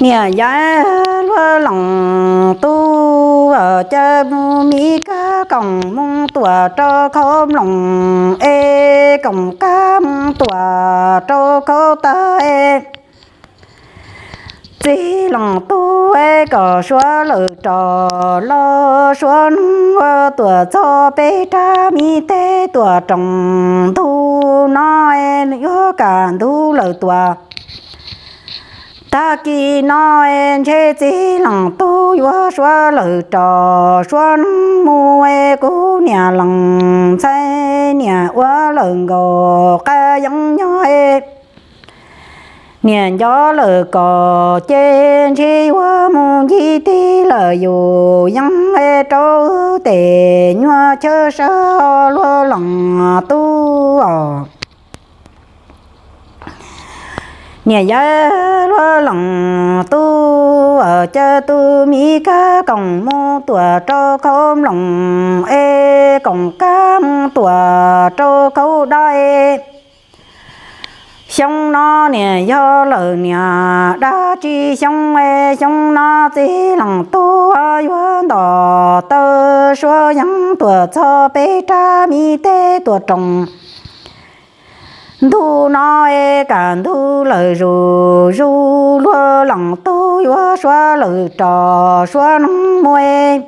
Niam yawg luag lees tub, caw mus miv kab koom mus tuam rau khaub mloos es koom kab mus tuam rau khaub tawb es txij lees tub es kom suav lawm rov los suav noog ua tuam txog peb rab miv teb tuam roos ntug no es yuav kam ntug lawm tuam. Tag kis no es ntshe txij lees tub yuav suav lawm rov suav noog mus es kuv niam lees ntxhais niam ua lawm nkaus qab yeeb nyob es niam nco lawm kom ces ntshe yuav mus ncig tig lawm yus yeeb es rau wb tes nyuag chaw sawv luag lees tub os. Niam yawg luag lees tub, caw tus miv kab koom mus tuam rau khaub mloos es koom kab mus tuam rau khaub dawb es xyoo no niam yog lawm niam dab tsi xyoo es xyoo no txij lees tub yuav ntom taw suav yeeb tuam txog peb rab miv teb tuam roos ntug no es kam ntug lawm zuj zus luag lees tub yuav suav lawm rov suav noog mus es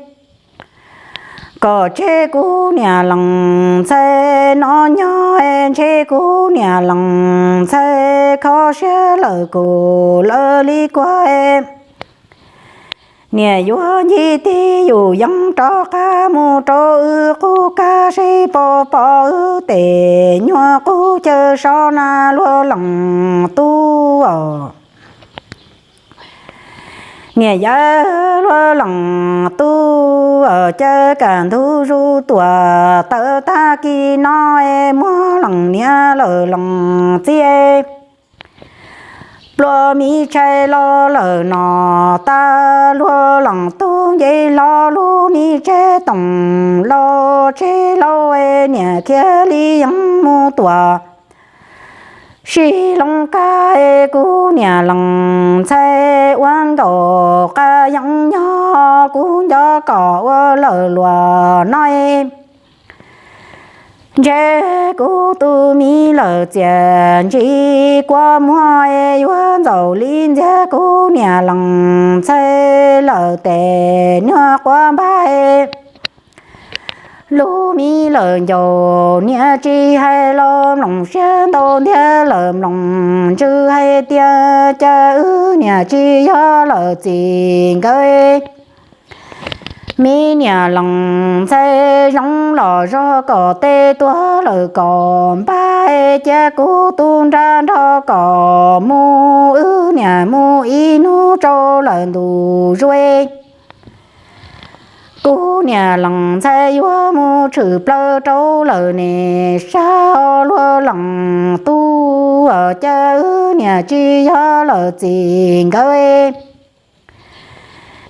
kom tseg kuv niam lees ntxhais no nyob es ntshe kuv niam lees ntxhais kho siab lawm kuv lawv li kuag es niam yuav ncig tig yus yeeb rov qab mus rau wb qub kab seb puas pom wb tes nyuag qub chaw sawv na luag lees tub os. Niam yawg luag lees tub, caw kam ntug zus tuam tawm tag kis no es muab lees niam lawm lees txiv pluas miv tshais los lawm no tas luag lees tub nce hlo lub miv tshais toom los tseg lauj es niam khiav li yeeb mus tuam sib loo kab es kuv niam lees ntxhais ua nkaus qab yeeb nyob kuv nco kom ua lawm luag no es ntshe kuv tus miv lawm txias ntsis kua muag es yuav ntxaum li ntxiag kuv niam lees ntxhais lawm tes nyuag quav npab es lub miv lawm ncaus niam tsis hais los mloog siab ntau ntiag lawm mloog ntsws hais tias cas wb niam tsis yog lawm txim nkawd. Me niam lees ntxhais zoo los zog kom tej tuag lawm kom npab cia kuv tu nra nrog kom mus wb niam mus ib hnub tsaus lawm ntu zus. Kuv niam lees ntxhais yuav mus tshwm plaws rau lawm ne sab luag lees tub, cas wb niam tsis yog lawm txim nkawd.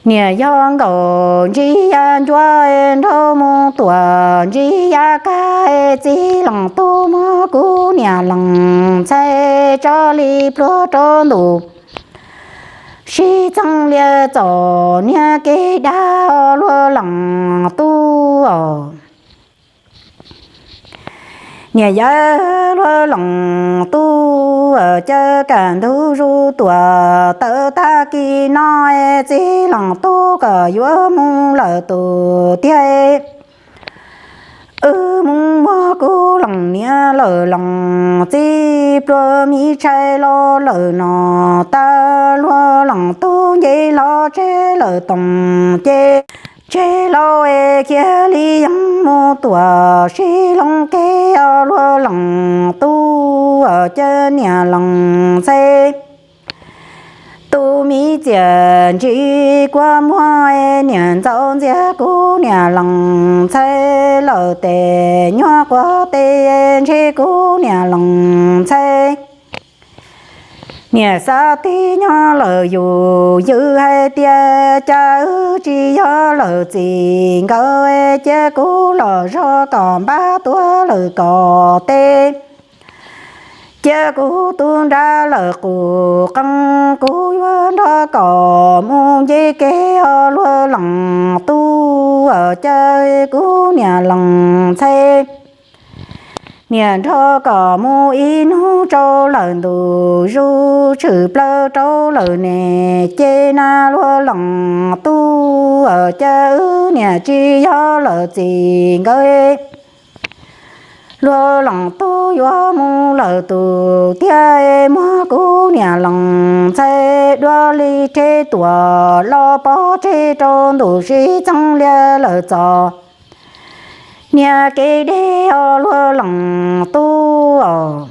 Niam yog nkaus ntsig ya ncuav nrog mus tuam ntsig ya kab txij lees tub muab kuv niam lees ntxhais tso li pluag rau ntu sib txeeb lias txom niag kev dag luag lees tub. Niam yawg luag lees tub, caw kam ntug zus tuam tawm tag kis no es txij lees tub kom yuav mus lawm tus tiag. Wb mus muab kuv lees niam lawm lees txiv pluas miv tshais los lawm no tas luag lees tub nce hlo tseg lawm toom ces tseg lauj es khiav li yeeb mus tuam sib loo kev os luag lees tub, caw niam lees ntxhais tus miv txias ntsis kua muag es niam ntxaum ntxiag kuv niam lees ntxhais lawm tes nyuag quav tes ntshe kuv niam lees ntxhais niam xav tig nyob lawm yus ywm hais tias cas wb tsis yog lawm txim nkawd cia kuv los zog kom npab tuag lawm kom tej Cia kuv tu nrab lawm qus qeej, kuv yuav nrog koj mus nce kev os luag leej tub. Cia kuv niam leej ntxhais niam nrog koj mus ib hnub rau lawm ntu zus, tshwm plaws rau lawm ne ces na luag leej tub, cia wb niam tsis yog lawm txij nkawm. Luag leej tub yuav mus lawm tus tiag, muab kuv niam leej ntxhais dua li rhe tuam los pov tseg rau ntuj sib txheeb liaj lawm txoj niag kev deb os luag leej tub.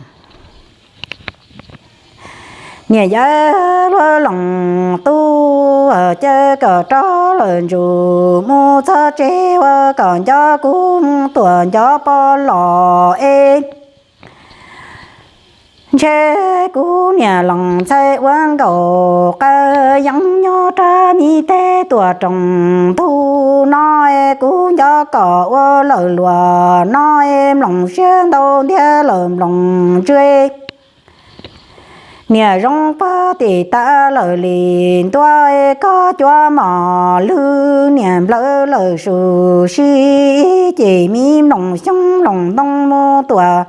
Niam yawm luag leej tub, cia koj rov lawm ntsum mus txog tsev ua kom nco kuv mus tuam nco pog los es ntshe kuv niam leej ntxhais ua nkaus qab yeeb nyob rab mi teb tuam rooj ntug no es kuv nco koj ua lawm luag no es mloog siab ntau ntiag lawm mloog ntsws. Niam zoo pog tim tas lawm li ntua es koj cua mos lwg niam nplawm lawm su si ib cim mi mloog xyoob mloog ntoo mus tuam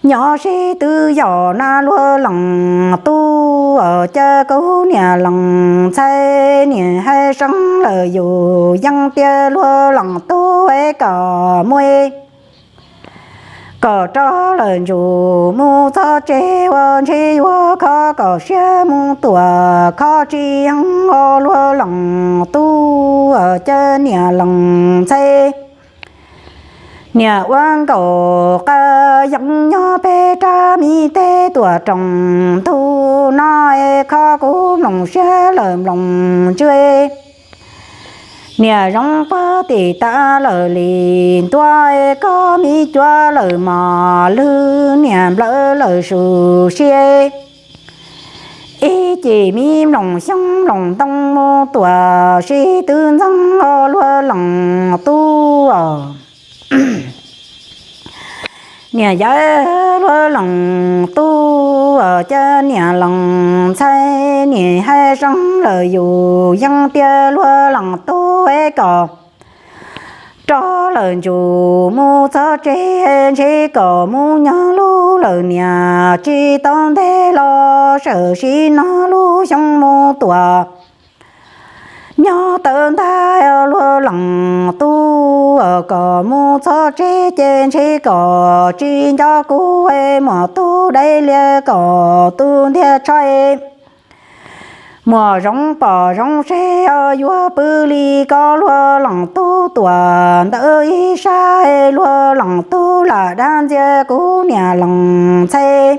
nyob sib twb yos na luag leej tub. Cia kuv niam leej ntxhais niam hais seeb lawm yus yeej tias luag leej tub es kom mus kom rov lawm ntsum mus txog tsev ua ntshe yuav kho kom siab mus tuam kho tsis yeej os luag leej tub. Cia niam leej ntxhais niam ua nkaus qab yeeb nyob pem rab mi teb tuam rooj ntug no es kho kuv mloog siab lawm mloog ntsws. Niam zoo pog tim tas lawm li ntua es koj mi cua lawm mos lwg niam nplawm lawm su si ib cim mi mloog xyoob mloog ntoo mus tuam sib twb ntxeev os luag leej tub. Niam yawm luag leej tub, cia niam leej ntxhais niam hais seeb lawm yus yeej tias luag leej tub es kom rov lawm ntsum mus txog tsev ntshe kom mus nyob lub lawm niam tsis tau ntev los sawm sim no lub xyoo mus tuam nyob tawm ntag luag leej tub. Kom mus txog tsev ces ntshe kom tsis nco kuv es muam tub dai lias kom tus ntiag tsho es muam zoov pom zoov seb yuav pw li koj luag leej tub tuam ntawm ib sab es luag leej tub lam dab ntxias kuv niam leej ntxhais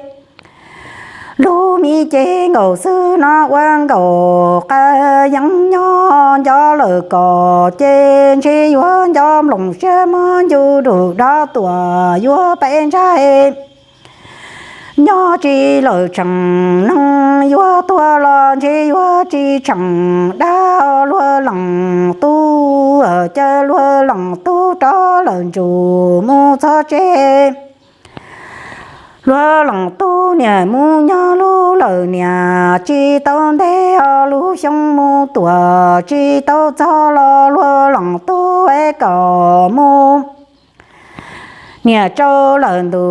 lub mi ces nkaus xwb no ua nkaus qab yeeb nyob nco lawm kom ces ntshe yuav nco mloog siab mog ncu dum dob tuam yuav peb ntsaj nyob tsis lawm tseem neeg yuav tuag los ntshe yuav tsis tseem dab luag leej tub. Cia luag leej tub rov lawm ntsum mus txog tsev luag leej tub niam mus nyob lub lawm niam tsis tau ntev os lub xyoo mus tuam tsis tau txog los luag leej tub es kom mus niam rau lawm ntu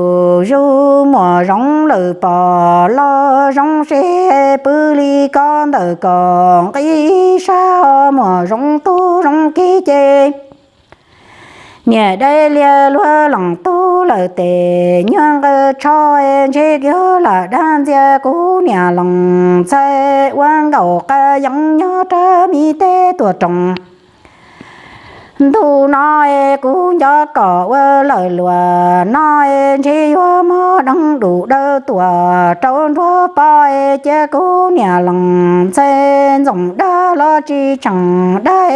zus muam zoov lawm pom los zoov seb pw li koj ntawm kom nqi sab os muam zoov tub zoov kiv ces niam dai lias luag leej tub lawm tes nyuag nqaws tsho es ntshe yuav lam dab ntxias kuv niam leej ntxhais ua nkaus qab yeeb nyob rab mi teb tuam rooj ntug no es kuv nco kom ua lawm luag no es ntshe yuav mob dheev dum dawb tuam rau nruab pob es cia kuv niam leej ntxhais ntxoov dab los tsis tseem dab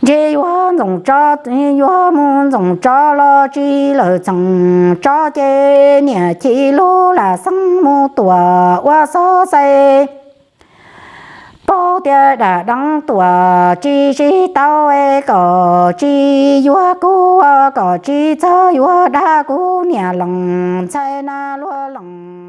ntshe yuav ntxoov tso yuav mus ntxoov tso los tsis lawm txheem tso ces niam chim lub lam xeeb mus tuam ua xob xais Paug tias dam deeb tuam tsis sib tau, kom tsis yuav kuv, kom tsis txog yuav dag kuv niam Loos ntxhais na Luag Loos.